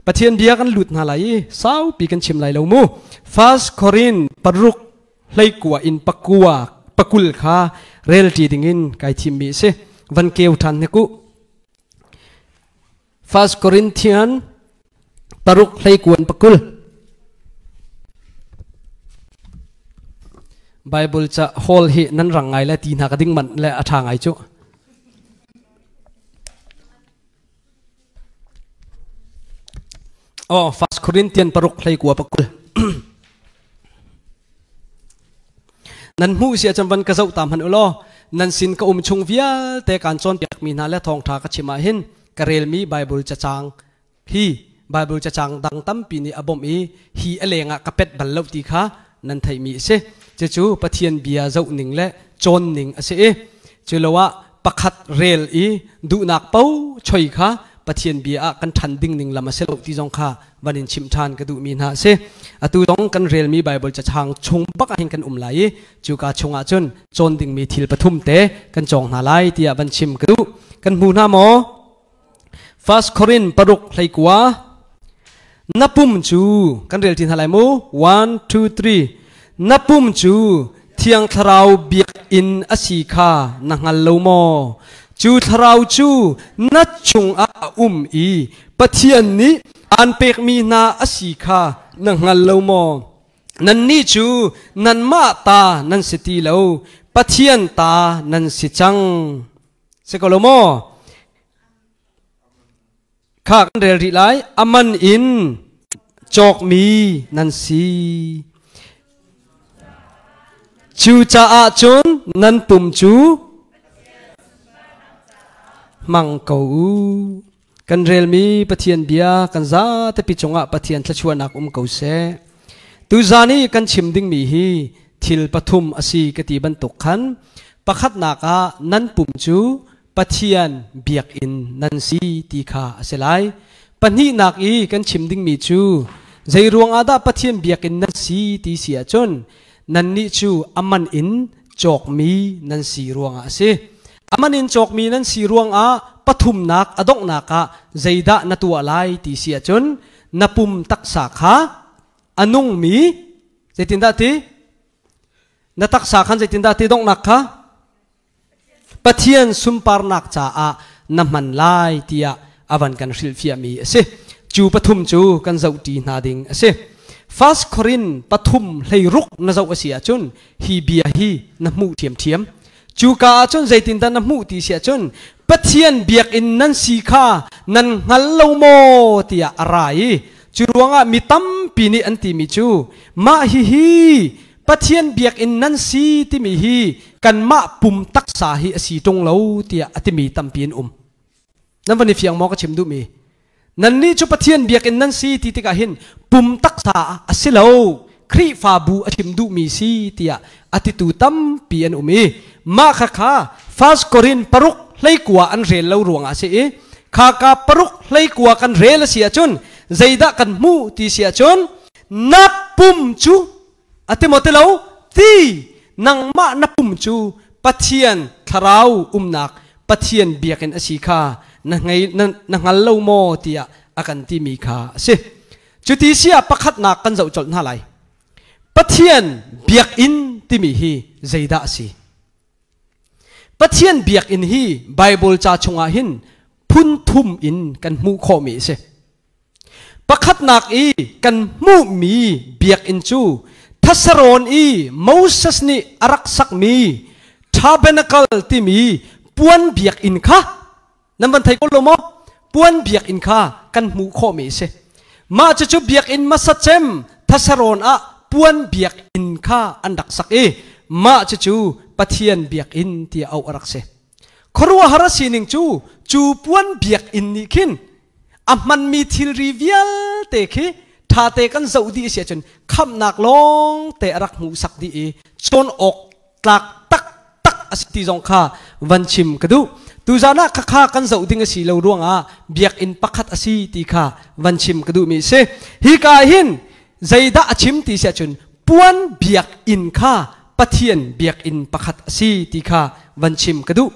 Pathian bia kan lut hna lai i saupi kan chim lai lo mu. First Korin paruk hleikua in pakua pakul kha rel ṭi dingin kai thimmi a si. Van keu ṭhan hnek u. First Corinthian paruk hleikuan pakul. Bible ca hall hi nan rang ngai le ti hna ka ding man le a ṭha ngai cu. Oh, First Corinthian paruk hleikua pakul. Nan hmuh si ahcun van ka zoh ta hmanh u law nan sin ka um chung vialte kaan cawnpiakmi hna le thawngṭha ka chim ah hin ka relmi Bible cacang hi Bible cacang dang tampi nih a bawmh i hi a lengah ka pet bal lo ti kha nan theihmi a si. Cucu Pathian bia zoh ning le cawn ning a si i cu lo ah pakhat rel i duhnak po choi kha Pathian bia ah kan ṭhan ding ning lam a si lo ti zong kha van in chimh ṭhan ka duhmi hna a si. Atu zong kan relmi Bible cachang chung bak ah hin kan um lai i cuka chungah cun cawn dingmi thil pathum te kan cawng hna lai tiah van chim ka duh. Kan hmu hna maw? First Korin paruk hleikua na pum cu kan rel ṭi hna lai mu. 1 2 3 Na pum cu Thiang Thlarau biakinn a si kha na hngal lo maw? Cu Thlarau cu na chungah a um i Pathian nih aan pekmi hna a si kha na hngal lo maw? Nannih cu nanmah ta nan si ti lo, Pathian ta nan si cang. Si ko lo maw? Kha kan rel rih lai. A man in cawkmi nan si. Cucaah cun nan pum cu hmang ko u. Kan relmi Pathian bia kan zatepi cungah Pathian thluachuahnak um ko seh. Tuzan i kan chim dingmi hi thil pathum a si ka ti bantuk khan pakhatnak ah nan pum cu Pathian biakinn nan si ti kha a si lai. Pahnihnak i kan chim dingmi cu zei ruangah dah Pathian biakinn nan si ti si ahcun nannih cu a man in cawkmi nan si ruangah a si. A man in cawkmi nan si ruangah pathumnak a donghnak ah zeidah na tuah lai ti si ahcun na pum taksa kha a nungmi zeitindah ti na taksa khan zeitindah ti donghnak kha Pathian sunparnak caah na hman lai tiah a van kan hrilhfiahmi a si. Cu pathum cu kan zohṭi hna ding a si. First Korin pathum hleiruk na zoh a si ahcun hi bia hi na hmuh ṭhiamṭhiam. Cu ka ahcun zeitindah na hmuh ti si ahcun Pathian biakinn nan si kha nan hngal lo maw tiah a ra i cu ruangah mi tampi nih an timi cu mah hihi Pathian biakinn nan si timi hi kanmah pum taksa hi a si ṭung lo tiah a timi tampi an um. Nan van i fiang maw ka chim duhmi? Nannih cu Pathian biakinn nan si ti tikah hin pum taksa a si lo, Khrihfabu a chim duhmi si tiah a titu tampi an um i mah khakha First Korin paruk hleikua an rel lo ruangah a si i khaka paruk hleikua kan rel a si ahcun zeidah kan hmuh ti si ahcun na pum cu a ti maw ti lo ti nangmah na pum cu Pathian thlarau umnak Pathian biakinn a si kha na ngei na, na hngal lo maw tiah a kan timi kha a si cuti si ah pakhatnak kan zoh colh hna lai Pathian biakinn timi hi zeidah a si Pathian biakinn hi Bible ca chungah hin phun thum in kan hmuh khawhmi a si Pakhatnak i kan hmuhmi biakinn cu Thasarawn i Moses nih a rak sakmi tabernacle timi puan biakinn kha nan van thei ko lo maw? Puan biakinn kha kan hmuh khawhmi a si. Mah cucu biakinn hmasa cem Thasarawn ah puan biakinn kha an rak sak i mah cucu Pathian biakinn tiah auh a rak si. Khuaruahhar a sining cu cu puan biakinn nih khin a hmanmi thilri vialte khi ṭhate kan zoh dih si ahcun khamhnak lawng te a rak hmuhsak dih i cawn awk tlak taktak a si ti zong kha van chim ka duh. Tuzan ah khakha kan zoh ding a si lo ruangah biakinn pakhat a si ti kha van chim ka duhmi a si. Hika hin zeidah a chim ti si ahcun puan biakinn kha Pathian biakinn pakhat a si ti kha van chim ka duh.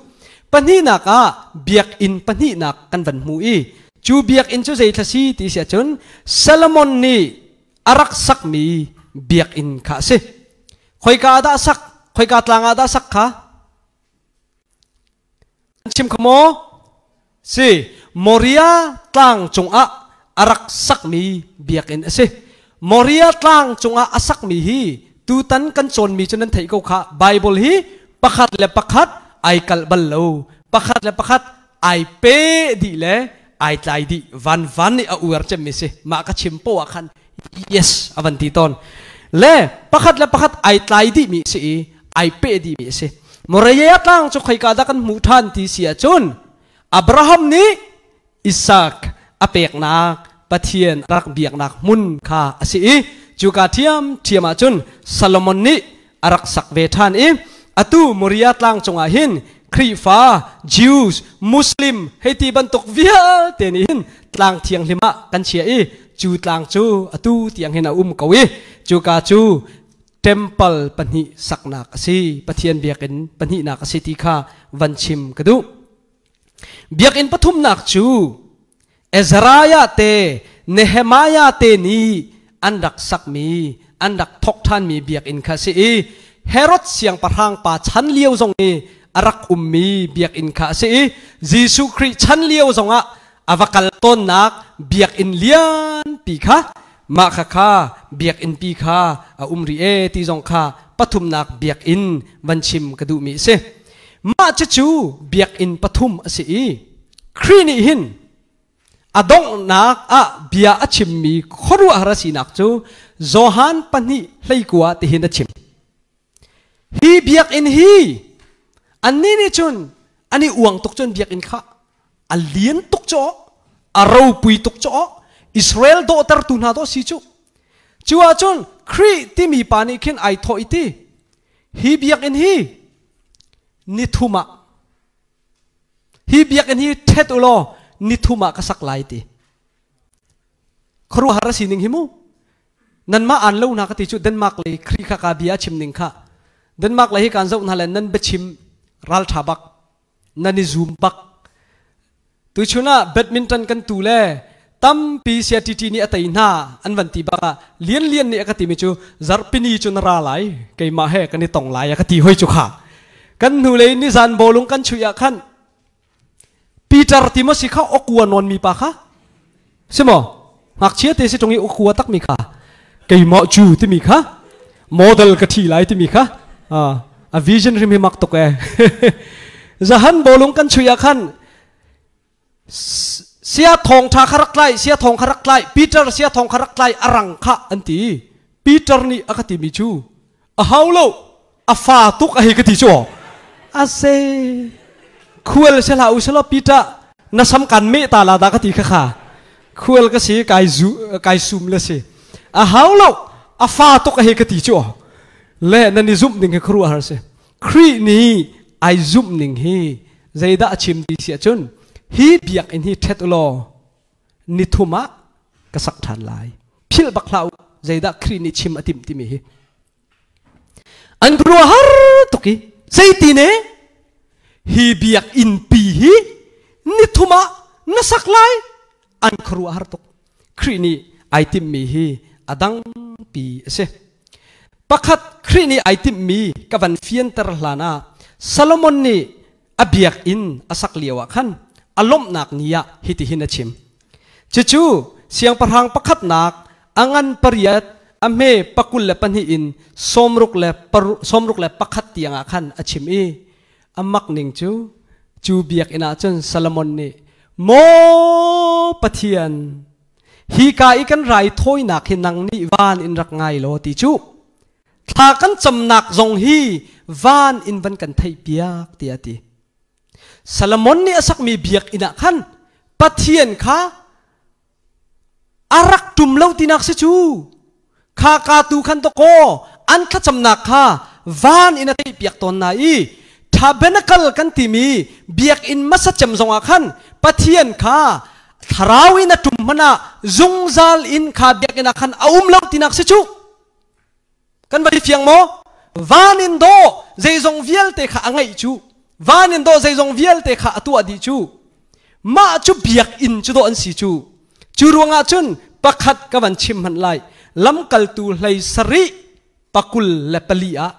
Pahnihnak ah biakinn pahnihnak kan van hmu i Cu biakinn cu zei thla si ti si ahcun Solomon nih a rak sakmi biakinn kha a si. Khoika ah dah sak? Khoika tlang ah dah sak kha? Chim kho maw? Si, Moria tlang cungah a rak sakmi biakinn a si. Moria tlang cungah a sakmi hi tutan kan cawnmi cu nan theih ko kha. Bible hi pakhat le pakhat ai kalh bal lo. Pakhat le pakhat ai pe dih le ai tlai dih. Van van nih a uar cemmi si. Mah ka chim poah ah khan yes a van ti tawn. Le pakhat le pakhat ai tlai dihmi si i ai pe dihmi a si. Moriah tlang cu khoika dah kan hmuh ṭhan ti si ahcun Abraham nih Isaac a peknak Pathian rak biaknak hmun kha a si i cuka ṭhiamṭhiam ahcun Solomon nih a rak sak ve ṭhan i atu Moriah tlang cungah hin Khrihfa, Jews, Muslim hei ti bantuk vialte nih hin tlang thianghlim ah kan chiah i cu tlang cu atu tiang hin a um ko i cuka cu temple pahnih saknak a si, Pathian biakinn pahnihnak a si ti kha van chim ka duh. Biakinn pathumnak cu Ezariah te Nehemiah te nih an rak sakmi an rak thawk ṭhanmi biakinn kha a si i Herod siangpahrang pa chan lio zong i a rak ummi biakinn kha a si i Jesuh Khrih chan lio zongah a va kal tawnnak biakinn lianpi kha mah kha kha biakinn pi kha a um rih e ti zong kha pathumnak biakinn van chim ka duhmi a si. Mah cucu biakinn pathum a si i Khrih nih hin a donghnak ah bia a chimmi khuaruahhar a sinak cu Johan 2:19 tihin a chim. Hi biakinn hi annih nih cun an i uang tuk cun biakinn kha a lian tuk cu a ropui tuk cu Israel dawhtertu hna dawh si cu. Cu ahcun Khrih timi pa nih khin ai thawh i ti hi biakinn hi nithum ah hi biakinn hi ṭhet u law nithum ah ka sak lai ti. Khuaruahhar a sining hi mu. Nanmah aan lo hna ka ti cu Denmark lei Khrih kha ka bia a chim ning kha. Denmark lei hi kaan zoh hna le nan biachim ralṭha bak, nan i zum bak. Tuchun ah badminton kan tu le tampi CRTT nih a tei hna an van ti bak ah Lian Lian nih a ka timi cu zarhpini cu na ra lai keimah he kan i tong lai a ka ti hoi cu kha. Kan hnulei nizan bawlung kan chuih ah khan Peter ti maw si kha okua nawn mi pa kha si maw ngakchia te si ṭung i okua tak mi kha keimah cu timi kha model ka ṭhi lai timi kha a vision hrim hi mak tuk e zahan bawlung kan chui ah khan sia thong tha kha rak tlai sia thong kha rak tlai Peter sia thong kha rak tlai a rang kha an ti Peter nih a ka ti mi cu a hau lo a fa tuk a hei ka ti cu a se khual se hlah u selaw Peter na sam kan meh ta la da ka ti kha kha khual ka si kai zu kai sum le si a hau lo a fa tuk a hei ka ti cu le nan i zumh ning hi khuaruah har si Khrih nih ai zumh ning hi zeidah a chim ti si ahcun hi biakinn hi ṭhet u law nithum ah ka sak ṭhan lai philh bak hlah u zeidah Khrih nih chim a timh timi hi An khuaruahhar tuk i zeiti ne hi biakinn pi hi nithum ah na sak lai an khuaruahhar tuk. Khrih nih ai timhmi hi a dangpi a si. Pakhat Khrih nih ai timhmi ka van fianter hlan ah Solomon nih a biakinn a sak lio ah khan a lawmhnak ni ah hitihin a chim. Cucu siangpahrang pakhatnak a ngan pariat a hme 22 in 61 tiangah khan a chim i a mak ning cu cu biakinn ah cun Solomon nih Maw Pathian hi ka i kan raithawinak hi nang nih van in rak ngai law ti cu thla kan camnak zong hi van in van kan theihpiak tiah a ti. Solomon nih a sakmi biakinn ah khan Pathian kha a rak ṭum lo tinak si cu. Kha ka tu khan dawkaw an thlacamnak kha van in a theihpiak tawn na i tabernacle kan timi biakinn hmasa cem zongah khan Pathian kha thlarau in a ṭum hmanh ah zungzal in kha biakinn ah khan a um lo tinak si cu. Kan va fiang maw? Van in dawh zeizong vialte kha a ngeih cu. Van in dawh zeizong vialte kha a tuah dih cu. Mah cu biakinn cu dawh an si cu. Cu ruangah cun pakhat ka van chim hmanh lai. Lamkaltu hlei sarih pakul le pali ah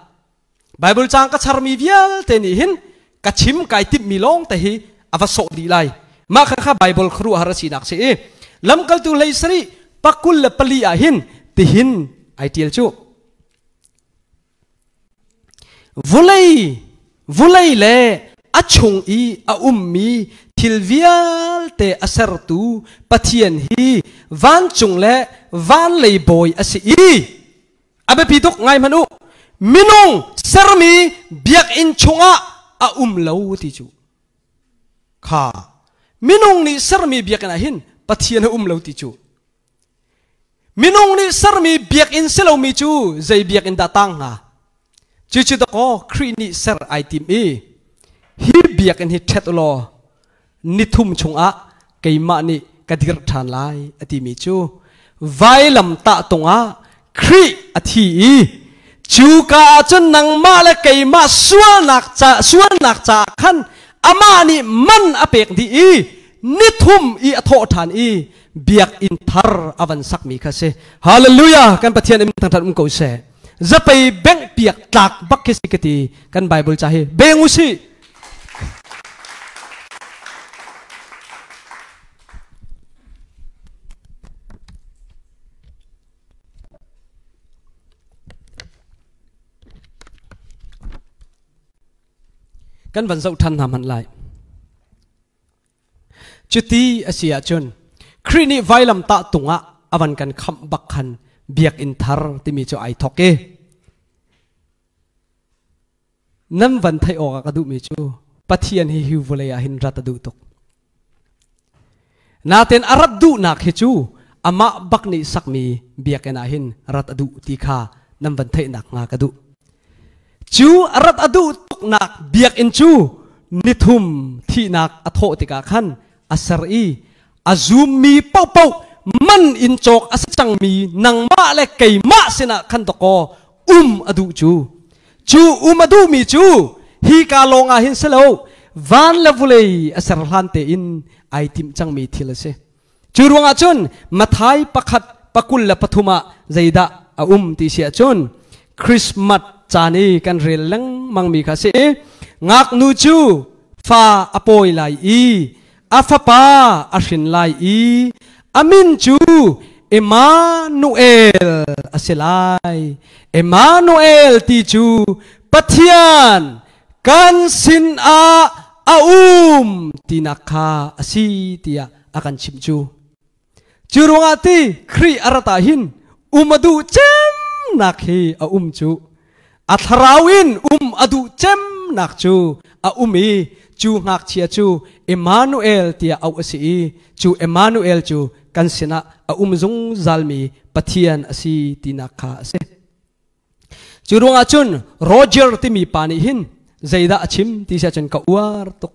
Bible caang ka charmi vialte nih hin ka chim kai timhmi lawng te hi a va sawh dih lai. Mah kha kha Bible khuaruahhar a sinak si i lamkaltu hlei sarih pakul le pali ah hin tihin ai tial cu. Vulei vulei le a chung i a ummi thil vialte a sertu Pathian hi vancung le van lei bawi a si i a biapi tuk ngai hmanh u minung sermi biakinn chungah a um lo ti cu kha minung nih sermi biakinn ah hin Pathian a um lo ti cu Minung nih sermi biakinn si lomi cu zei biakinn dah tang hnga? Cucu dakaw Khrih nih ser ai tim i hi biakinn hi ṭhet u law nithum chungah keimah nih ka dirh ṭhan lai a timi cu vailam tah tung ah Khrih a thi i cuka ah cun nangmah le keimah sualnak ca sualnak caah khan amah nih man a pek dih i nithum i a thawh ṭhan i biakinn thar a van sakmi kha si. Hallelujah! Kan Pathian in thangthat um ko seh. Zapei bengh piak tlak bak khi si ka ti kan Bible ca hi beng u sih. Kan van zoh ṭhan hna hmanh lai. Cuti a si ahcun Khrih nih vailamtah tungah a van kan khamh bak khan biakinn thar timi cu ai thawk i nan van theih awk ah ka duhmi cu Pathian hi hi vawlei ah hin rat a duh tuk. Natin a rat duhnak hi cu amah bak nih sakmi biakinn ah hin rat a duh ti kha nan van theihnak hnga ka duh. Cu a rat a duh tuknak biakinn cu nithum thihnak a thawh tikah khan a ser i a zummi paohpaoh man in cawk a si cangmi nangmah le keimah sinah khan dawkaw um a duh cu. Cu um a duhmi cu hi ka lawng ah hin si lo van le vulei a ser hlan tein ai timh cangmi thil a si. Cu ruangah cun Mathai pakhat pakul le pathum ah zeidah a um ti si ahcun Christmas caan i kan rel lengmangmi kha si. Ngaknu cu fa a pawi lai i a fapa a hrin lai i a min cu Emmanuel a si lai. Emmanuel ti cu Pathian kan sinah a um tinak kha a si tiah a kan chimh cu. Cu ruangah ti Khrih a rat ah hin um a duh cemnak hi a um cu. A thlarau in um a duh cemnak cu a um i cu ngakchia cu Emmanuel tiah auh a si i cu Emmanuel cu kan sinah a um zungzalmi Pathian a si tinak kha a si. Cu ruangah cun Roger timi pa nih hin zeidah a chim ti si ahcun ka uar tuk.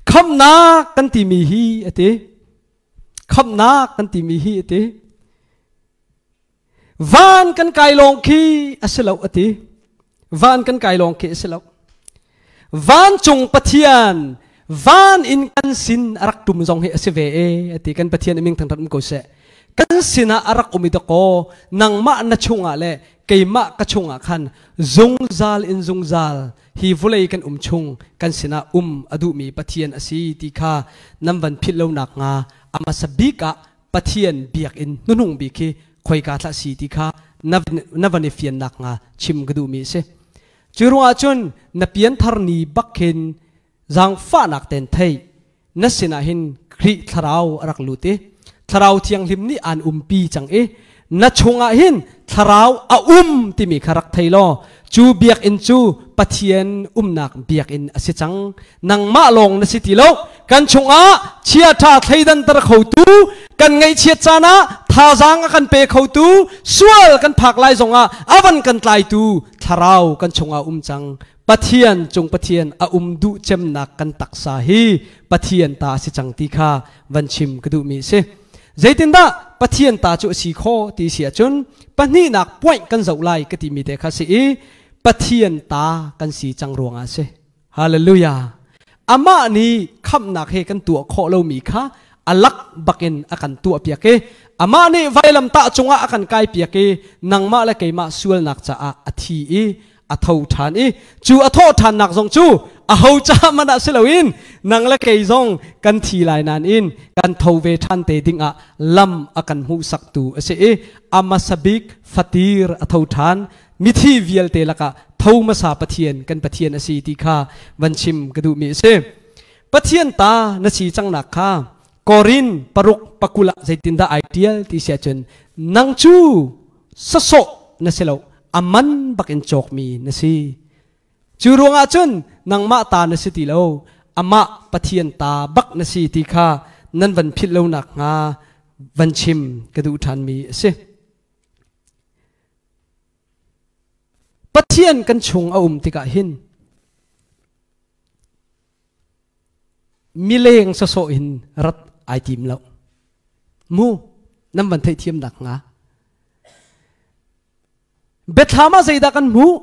Khamnak kan timi hi a ti. Khamnak kan timi hi a ti. Van kan kai lawng khi a si lo a ti. Van kan kai lawng khi a si lo. Vancung Pathian van in kan sin a rak tum zong hi a si ve e a ti. Kan Pathian i ming thangthat um ko seh. Kan sinah a rak um i dakaw nangmah na chungah le keimah ka chungah khan zungzal in zungzal hi vawlei kan um chung kan sinah um a duhmi Pathian a si ti kha nan van philh lo nak hnga a hmasa bik ah Pathian biakinn hnuhnung bik hi khoika thlah si ti kha na van i fian nak hnga chim ka duhmi a si. Cu ruangah cun na pianthar ni bak khin zaangfahnak ten thei na sinah hin Khrih thlarau a rak lut i thlarau thianghlim nih aan umpi cang i na chungah hin thlarau a um timi kha rak thei law cu biakinn cu Pathian umnak biakinn a si cang nangmah lawng na si ti lo kan chungah chiaṭha thleidanter khotu kan ngaihchiat caan ah thazaang a kan pe khotu sual kan phak lai zongah a van kan tlaitu thlarau kan chungah um cang Pathian cung Pathian a um duh cemnak kan taksa hi Pathian ta si cang ti kha van chim ka duhmi a si. Zeitindah Pathian ta cu a si kho ti si ahcun pahnihnak point kan zoh lai ka timi te kha si i Pathian ta kan si cang ruangah a si. Hallelujah. Amah nih khamhnak he kan tuah khawh lomi kha alak bakin a kan tuah piak i amah nih vailamtah cungah a kan kai piak i nangmah le keimah sualnak caah a thi i a tho ṭhan i cu a thawh ṭhannak zong cu a ho ca hmanh ah si loin nang le kei zong kan thi lai nain kan tho ve ṭhan te dingah lam a kan hmuhsaktu a si i a hmasa bik fatir a tho ṭhan mithi vialte lakah tho hmasa Pathian kan Pathian a si ti kha van chim ka duhmi a si. Pathian ta na si cangnak kha Korin paruk pakul ah zeitindah ai ṭial ti si ahcun nang cu sasawh na si lo a man bakin cawkmi na si. Cu ruangah cun nangmah ta na si ti lo amah Pathian ta bak na si ti kha nan van philh lo nakhnga van chim ka duh ṭhanmi a si. Pathian kan chung a um tikah hin mileng sawsawh in rat ai tim lo mu nan van theihthiam nak hnga Biathlam ah zeidah kan hmuh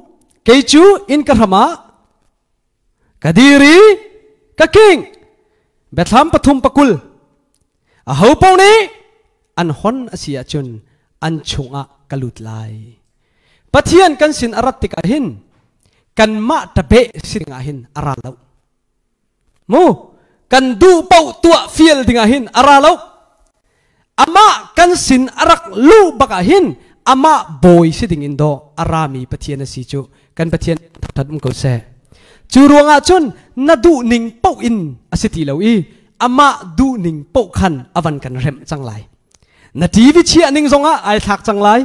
kei cu inn ka hram ah ka dir i ka king Biathlam pathum pakul a ho paoh nih an hon a si ahcun an chungah ka lut lai Pathian kan sin a rat tikah hin kanmah ṭabeh si dingah hin a ra lo mu kan duh paoh tuah fial dingah hin a ra lo amah kan sin a rak luh bak ah hin amah bawi si ding in dawh a rami Pathian a si cu kan Pathian that um ko seh cu ruangah cun na duh ning paoh in a si ti lo i amah duh ning paoh khan a van kan remh cang lai na TV chiah ning zongah ai thlak cang lai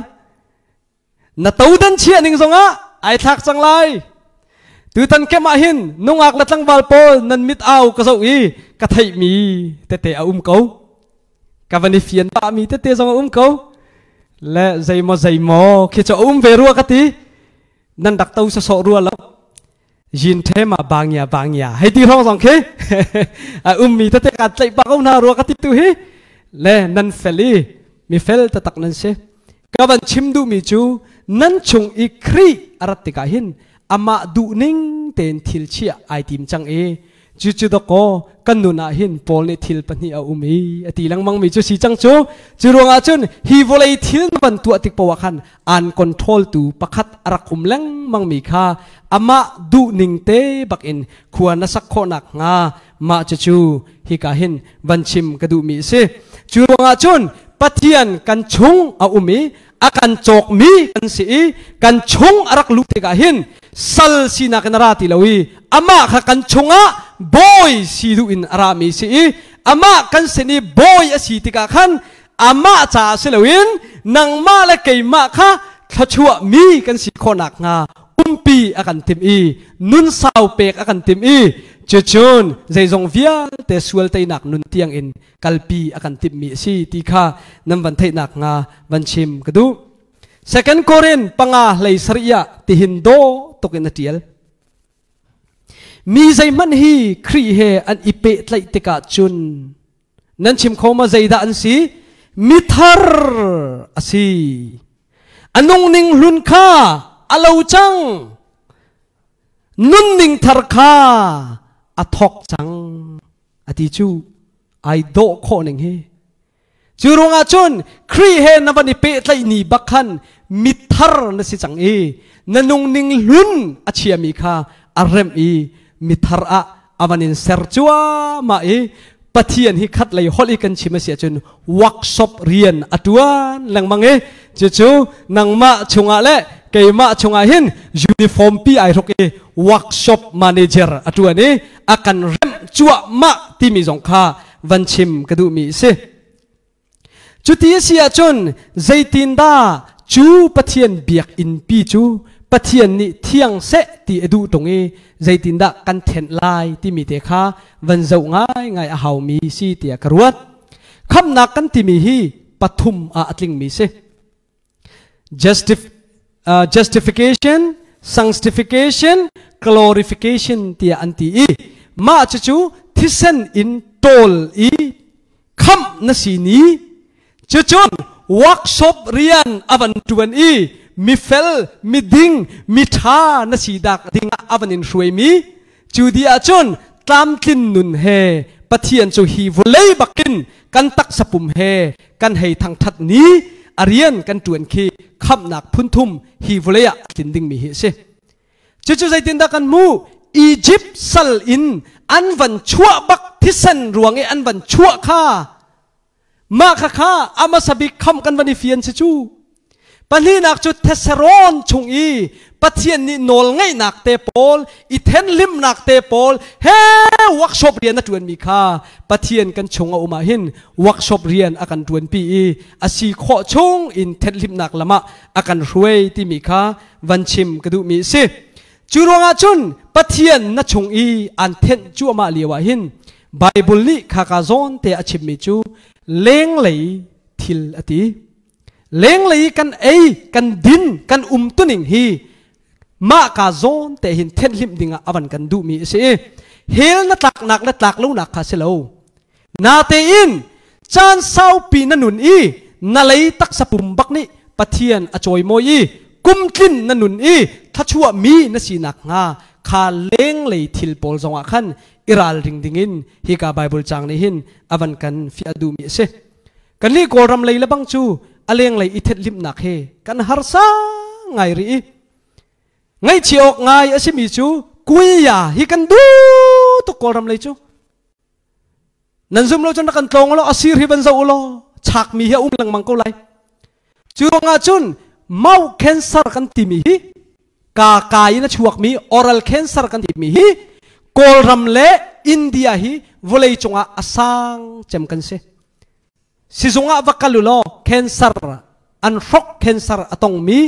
na todan chiah ning zongah ai thlak cang lai tutan kem ah hin nungak le tlangval pawl nan mit au ka zoh i ka theih mi tete a um ko ka van i fian pah mi tete zong a um ko le zeimaw zeimaw khi cu um ve rua ka ti nan rak to sawsawh rua lo yin the ma bangya bangya hei ti rong zong khi a ummi tete ka tlaih bak ko hna rua ka ti tu hi le nan fel i mi fel tatak nan si ka van chim duhmi cu nan chung i Khrih a rat tikah hin amah duhning tein thil chiah ai tim cang i Cucu dawkaw kan nun ah hin Paul nih thil pahnih a um i a ti lengmang mi cu si cang cu. Cu ruangah cun hi vawlei thil na van tuah tik poah ah khan aan control tu pakhat a rak um lengmang mi kha amah duhning te bakin khua na sak khawhnak hnga mah cucu hika hin van chim ka duhmi a si. Cu ruangah cun Pathian kan chung a um i a kan cawkmi kan si i kan chung a rak luh tikah hin sal sinak in a ra ti lo i amah kha kan chungah bawi si duh in a rami si i amah kan sin i bawi a si tikah khan amah caah si loin nangmah le keimah kha thluachuah mi kan si khawh nakhnga umpi a kan timh i nun sau pek a kan timh i cucun zeizong vialte sual teinak nun tiang in kalpi a kan timhmi a si ti kha nan van theih nakhnga van chim ka duh. Second Korin panga hlei sarih ah tihin dawh tuk in a ṭial. Mi zeihmanh hi Khrih he an i pehtlaih tikah cun nan chim kho ma zeidah an si? Mithar a si. A nungning hlun kha a lo cang. Nunning thar kha a thawk cang. A ti cu ai dawh khawh ning hi. Cu ruangah cun Khrih he na van i pehtlaih ni bak khan mithar na si cang i na nungning hlun a chiami kha a remh i mithar ah a van in ser cuahmah i Pathian hi khat lei holh i kan chim a si ahcun workshop rian a ṭuan lengmang i cucu nangmah chungah le keimah chungah hin uniform pi ai hruk i workshop manager a ṭuan i a kan remh cuahmah timi zong kha van chim ka duhmi a si. Cuti a si ahcun zeitindah cu Pathian biakinn pi cu Pathian nih thiang seh ti a duh ṭung i zeitindah kan thenh lai timi te kha van zoh ngaingai a haumi si tiah ka ruat. Khamhnak kan timi hi pathum ah a tlingmi si. Justification, sanctification, glorification tiah an ti i mah cucu thisen in ṭawl i khamh na si ni cucun workshop rian a van ṭuan i mifel miding miṭha na si dak dingah a van in hruaimi cu dih ahcun Tlamtlin nun he Pathian cu hi vulei bakin kan taksa pum he kan hei thangthat ni a rian kan tuan khi khamnak phunthum hi vulei ah tlin dingmi hi a si. Cucu zeitindah kan hmuh? Egypt sal in an van chuah bak thisen ruang i an van chuah kha mah kha kha amasa bik kham kan van i fian si cu. Pahnihnak cu Thesaron chung i Pathian nih nawl ngeihnak te pawl, i thenhlimnak te pawl he workshop rian a ṭuanmi kha Pathian kan chung a um ah hin workshop rian a kan ṭuanpi i a si khawh chung in thenhlimnak lam ah a kan hruai timi kha van chim ka duhmi a si. Cu ruangah cun Pathian na chung i aan thenh cuahmah lio ah hin Bible nih khaka zawn te a chimmi cu lenglei thil a ti. Lenglei kan ei, kan din, kan umtuning hi mah ka zawn te hin thenhlimh dingah a van kan duhmi a si i hell na tlaknak le tlak lonak kha si lo. Natein caan saupi na nun i na lei taksa pum bak nih Pathian a cawimawi i kumtlin na nun i thlachuah mi na sinak hnga kha lenglei thil pawl zongah khan i ralring dingin hika Bible caang nih hin a van kan fiah duhmi a si. Kannih Kawlram lei le bang cu a lenglei i thenhlimnak he kan harsa ngai rih i ngaihchia awk ngai a simi cu kuiya hi kan duh tuk Kawlram lei cu. Nan zum lo cun rak kan tlawng law asir hi van zoh law chakmi hi a um lengmang ko lai. Cu ruangah cun mouth cancer kan timi hi ka ka in a chuakmi oral cancer kan timi hi Kawlram le India hi vawlei cungah a sang cem kan si. Sizung ah va kal u law cancer an hrok cancer a tongmi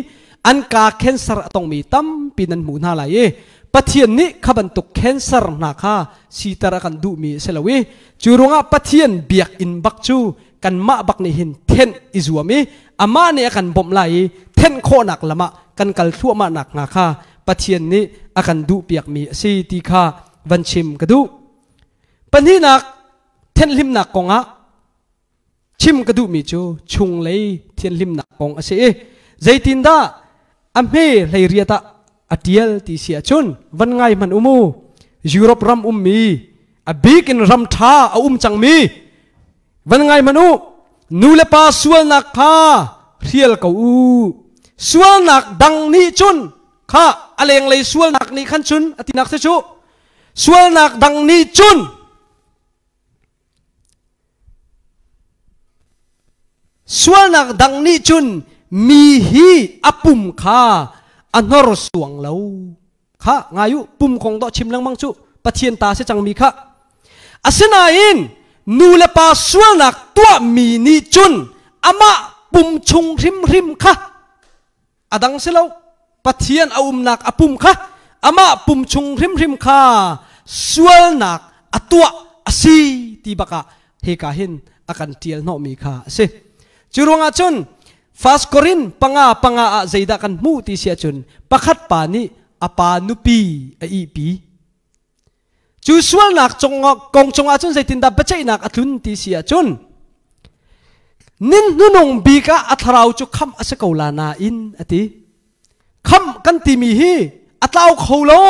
an ka cancer a tongmi tampi nan hmuh hna lai i Pathian nih kha bantuk cancer hna kha siter a kan duhmi a si lo i cu ruangah Pathian biakinn bak cu kanmah bak nih hin thenh i zuam i amah nih a kan bawmh lai i thenh khawhnak lam ah kan kal thluahmah nak hnga kha Pathian nih a kan duhpiakmi a si ti kha van chim ka duh. Pahnihnak thenhlimnak kongah chim ka duhmi cu chunglei thianhlimnak kong a si i zeitindah a hme hleiriat ah a tial ti si ahcun van ngai hmanh umu Europe ram ummi a bik in ram ṭha a um cangmi van ngai hmanh u nu le pa sualnak kha hrial ko u sualnak dang nih cun kha a lenglei sualnak nih khan cun a tinak si cu sualnak dang nih cun Sualnak dang nih cun mi hi a pum kha a hnorsuang lo. Kha ngai u, pum kong dawh chim lengmang cu Pathian ta si cangmi kha. Asinain nu le pa sualnak tuahmi nih cun amah pum chung hrimhrim kha a dang si lo Pathian a umnak a pum kha amah pum chung hrimhrim kha sualnak a tuah a si ti bakah hika hin a kan tial hnawhmi kha a si. Cu ruangah cun First Korin panga panga ah zeidah kan hmuh ti si ahcun pakhat pa nih a pa nupi a ihpi. Cu sualnak kong cungah cun zeitindah biaceihnak a tlun ti si ahcun nin hnunung bik ah a thlarau cu khamh a si ko la nain a ti. Khamh kan timi hi a tlau kho lo.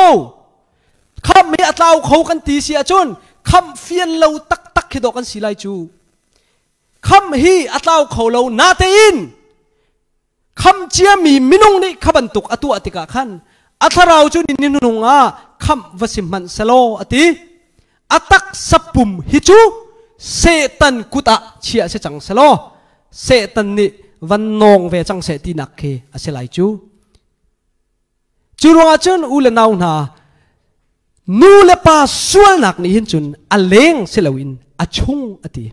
Khamh hi a tlau kho kan ti si ahcun khamh fian lo taktak khi dawh kan si lai cu. Khamh hi a tlau kho lo natein Khamh ciami minung nih kha bantuk a tuah tikah khan a thlarau cu ni nunung ah khamh va si hmanh selaw a ti. A taksa pum hi cu Satan kut ah chia si cang selaw Satan nih van nawng ve cang seh tinak khi a si lai cu. Cu ruangah cun u le nau hna nu le pa sualnak nih hin cun a leng si loin a chung a ti.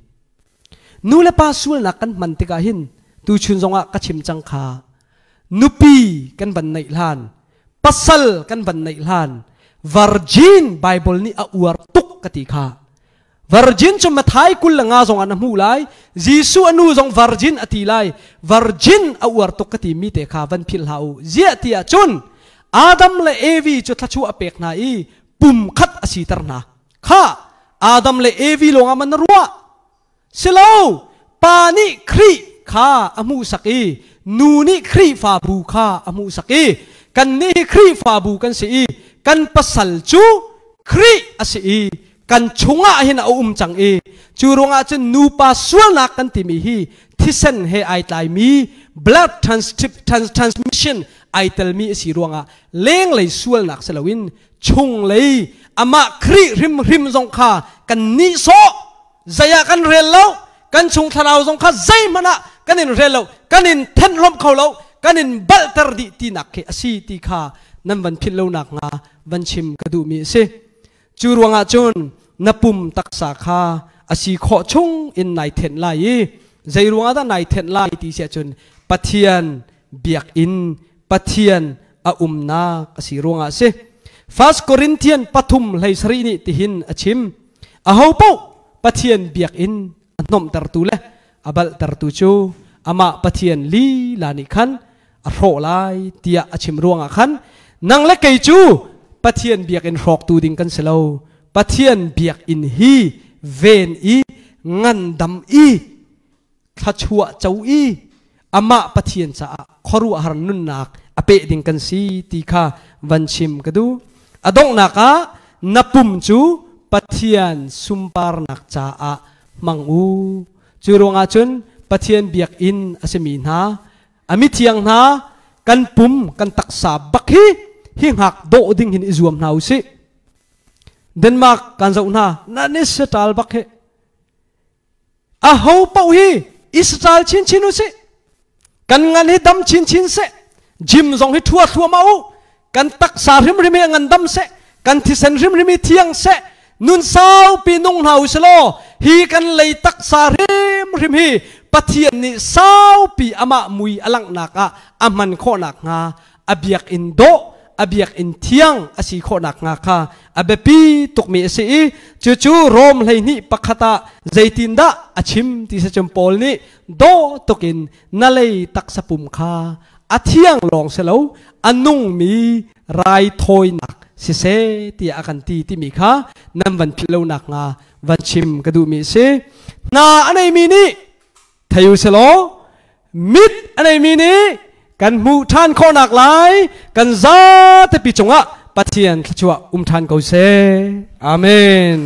Nu le pa sualnak kan hman tikah hin tuchun zongah ka chim cang kha nupi kan van neih hlan pasal kan van neih hlan virgin Bible nih a uar tuk ka ti kha Virgin cu Mathai 25 zong ah na hmuh lai. Jesuh a nu zong virgin a ti lai. Virgin a uar tuk ka ti mi te kha van philh hlah u. Ziah ti ah cun Adam le Evi cu thluachuah a pek hna i pum khat a siter hna. Kha Adam le Evi lawng ah man na ruah. Silo pa nih Khrih kha a hmuhsak i nu nih Khrihfabu kha a hmuhsak i kan nih hi Khrihfabu kan si i kan pasal cu. Khrih a si i kan chungah hin a um cang i cu ruangah cun nupa sualnak kan timi hi thisen he ai tlaimi blood transmission ai telmi a si ruangah lenglei sualnak si loin chunglei amah Khrih hrimhrim zong kha kan nihsawh zei ah kan rel lo kan chung thlarau zong kha zeihmanh ah kan in rel lo kan in thenhlawm kho lo kan in balhter dih tinak khi a si ti kha nan van philh lo nak hnga van chim ka duhmi a si. Cu ruangah cun na pum taksa kha a si khawh chung in nai thenh lai i zei ruangah dah nai thenh lai ti si ahcun Pathian biakinn Pathian a umnak a si ruangah a si. First Corinthian 3:17 nih tihin a chim. Aho paoh Pathian biakinn a hnomhtertu le a balhtertu cu amah Pathian lila nih khan a hrawh lai tiah a chim ruangah khan nang le kei cu Pathian biakinn hrawktu ding kan si lo. Pathian biakinn hi ven i ngandam i thluachuah co i amah Pathian caah khuaruahhar nunnak a peh ding kan si ti kha van chim ka duh. A donghnak ah na pum cu Pathian sunparnak caah hmang u. Cu ruangah cun Pathian biakinn a simi hna a mithiang hna kan pum kan taksa bak hi hi hngak dawh ding hin i zuam hna u sih. Denmark kan zoh hna nan i saṭal bak hi aho paoh hi Israel chinchin u sih kan ngan hi dam chinchin seh gym zong hi thua thluahmah u kan taksa hrimhrim hi ngan dam seh kan thisen hrimhrim hi thiang seh nun saupi nung hna u selaw hi kan lei taksa hrimhrim hi Pathian nih saupi amah mui a langhnak ah a hman khawhnak hnga a biakinn dawh a biakinn thiang a si khawh nakhnga kha a biapi tukmi a si i cucu Rom 12:1 ah zeitindah a chim ti si cun Paul nih dawh tukin na lei taksa pum kha a thiang lawng si lo a nungmi raithawinak siseh tiah a kan ti timi kha nan van philh lo nakhnga van chim ka duhmi a si. Hna a neimi nih thei u selaw mit a neimi nih kan hmuh ṭhan khawhnak lai kan zatepi cungah Pathian thluachuah um ṭhan ko seh. Amen.